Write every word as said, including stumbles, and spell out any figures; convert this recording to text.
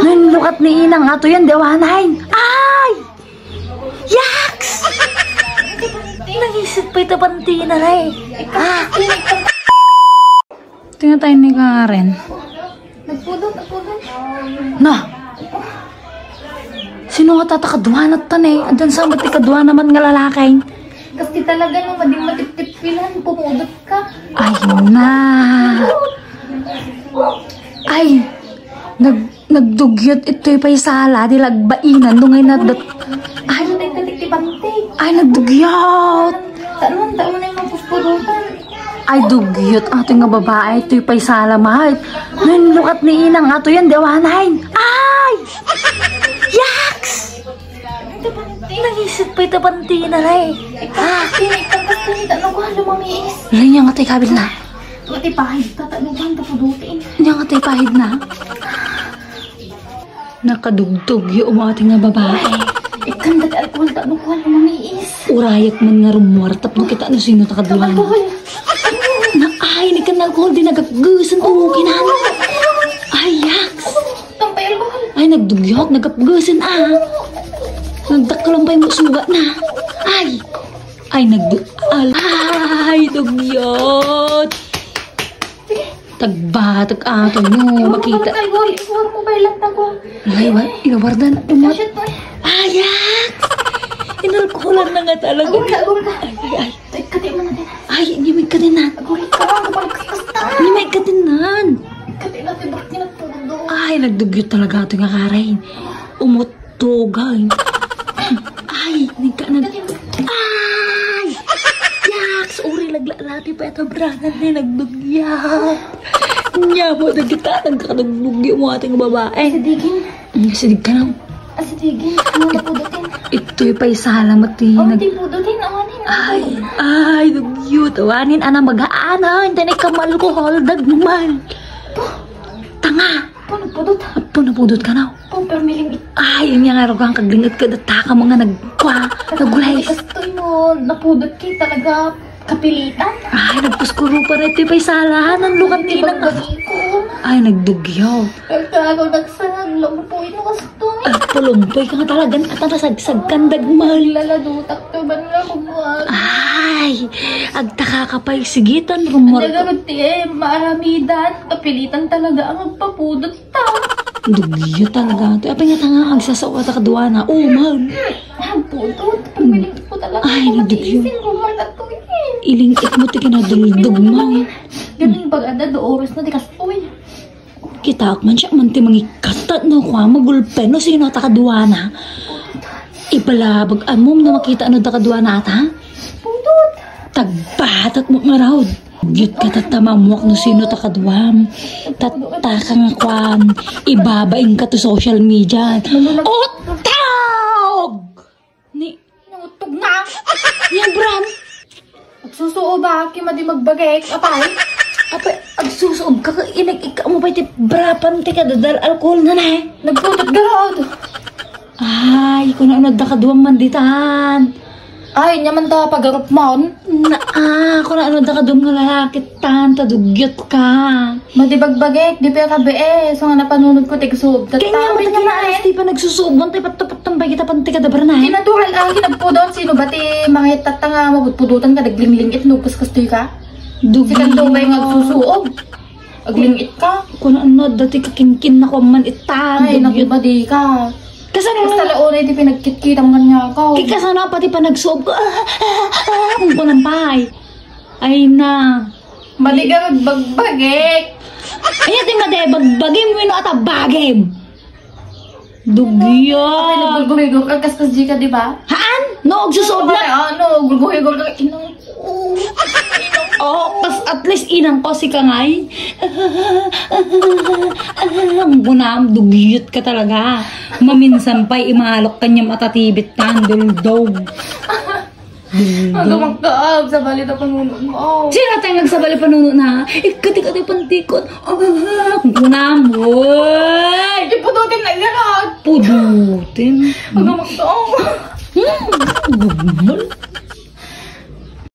Nalukad ni Inang ato yan, di awanen. Ay! Yaks! Nangisit pa ita pantina na eh. Ah! Tingnan tayo ni Karen. Nagpudot, nagpudot. Na! Sino nga tata kaduanat tan eh? Addan sa ti kaduanaman nga lalaki. Kasi talaga no, mading matiptip pilan, pumudot ka. Ay na! Ay! Nag, nagdugyot itoy pay sala, di lagbainan, dungay na dat-, ay! Ay, katik ti pantik. Ay, nagdugyot! Tanon, tanon na yung mapuspudutan. Ay, dugyot ato nga babae, itoy pay sala, mahal. Nalukad ni Inang ato yan, di awanen. Ay! Yaks! Nangisit pa ita pantina na eh. Ah! Ikaw, ikaw, ikaw, ikaw, ano ko, lumamiis? Ngayon nga tayo kabil na. Ito, ipahid ka, talugan, tapudutin. Ngayon nga tayo pahid na. Nakadugtog yung umati nga babae. Ikanda ti alkohol, ta ano ko, lumamiis. Urayak man nga rumuar, tapno kita no sino ta kaduan. Alkohol. Na ay, ni kan alkohol, di nagapgusan ko, kinan. Ay, yaks. Tampay alkohol. Ay, nagdugyot, nagapgusan, ah. Nagdakkelan pay mo sugat na. Ay. Ay, nagdu-, al-, ay, dugyot. Tagbatak ato, no, makita. Ay, isuwar mo ba ilang tako? Ay, wa-, inawardan. Umot. Shit, ay. Ayak! Inalkoholan na nga talaga. Agurka, agurka. Ay, ay. Ay, kati mo na din. Ay, hindi mo ikadinan. Agurka, kapag kasta. Hindi mo ikadinan. Kati na, tibak, tinatulog doon. Ay, nagdugyot talaga ato nga Karen. Umot. Tugang. Ay, nagka-, nag-, ay! Yaks! Uri naglalati pa ito, branan ni nagdugyat. Nya mo, nagkita, nagkadugdugyo mo ating babae. Asidegin. Mm, asideg ka na. Asidegin. Ano na pudutin? Ito'y paisala mo, ti. Oh, nag- di pudutin. Awanin. Ay, ay, dugyot. Awanin, ana, mag-aana. Hindi na ikamal ko, haldag naman. Tanga. Apo, napudot. Apo, napudot ka na. Oh, pero miling it-, ay, yun nga nga, rugang kaglingot ka, dataka mo nga nagkwa, nagulay. Kastoy mo, napudot ka talaga, kapilitan. Ay, nagpuskuro pa rin, ito pa'y salahan, ang lukat ni Bang. Ay, nagdugyaw. Pero ako nagsarag, lumpuy mo kastoy. Ay, pulumpoy ka nga talaga, at ang nasagsag kang dagmal. Laladutak to, ban nga kumuha. Ay, agtaka ka pa'y sigitan, rumor. Nagaruti eh, maaramidan, kapilitan talaga ang agpapudot. Dugyo talaga. Ti apay nga tanga agsasao ka ta kaduana. Oh, man. Ang putot. Pagpiling ko talaga. Ay, nadugyo. Matiisin ko, man, ato, eh. Iling-it mo ti kinaduldog mo. Galing pag-ada, do oras na, di kastoy. Kitaak man siya, man ti mangikatat, no, kwa, magulpe, no, sino ta kaduana. Ipalabag, amom na makita, ano, ta kaduana, ata? Putot. Tagbatat mo nga raod. Diyot ka tatamamuak no sino ta kaduam. Tatta ka nga kwan. Ibabaing ka to social media. Utog! Ni, utog na! Ni Abram! Agsusuob a, kima di magbagek, apay? Apay, agsusuob ka, ka, inig-, ika mo pa iti brapan ti kadadal alcohol na na eh. Nagputot garod! Ay, kuna ano da kaduam man ditan. Ay, nya man ta pagarup man. Na, ah, kuna ano da kaduam nga lalaki tan, ta dugyot ka. Madi bagbagek, di pay ka bee, so nga napanunod ko, tigsuob. Kanya mo, tigsuob, man, tay patto-patto, bay kita, panti ka da barna, eh. Kinatural, ah, kinagpudot, sino ba ti mangitat nga mapudpudotan ka, naglinglingit, no, kastoy ka? Dugi. Si Kanto, bay, nga agsusuob. Agling-it ka. Kuna ano, dati kakingkin na ko man itan. Ay, naku, badi ka. Kasano? Basta launay ti pinagkitkitam kanya ka. Kikasano pati panagsuob ko. Ah, ah, ah, ah, kung kunang pay. Ay na. Madi ka magbagbagik. Ay, ati madi, bagbagim, wino ata bagim. Dugya. Ay, nagulguhigog ka, kaskas di ka, di ba? Haan? No, agsusuob na. Ay, ano, gulguhigog ka, inang ko. Inang ko. Oh, kas at least inang ko si Kangay. Ang bunam, dugyot ka talaga. Maminsan pa'y imalok kanyang atatibit tan, duldog. Agam kaab, sabali ta panunot mo. Sino tayo nagsabali panunot na? Ikati-kati pantikot. Ah, ang kunam. Woy! Ipututin na yan, ah. Pudutin. Agam kaab. Hmm, gumol.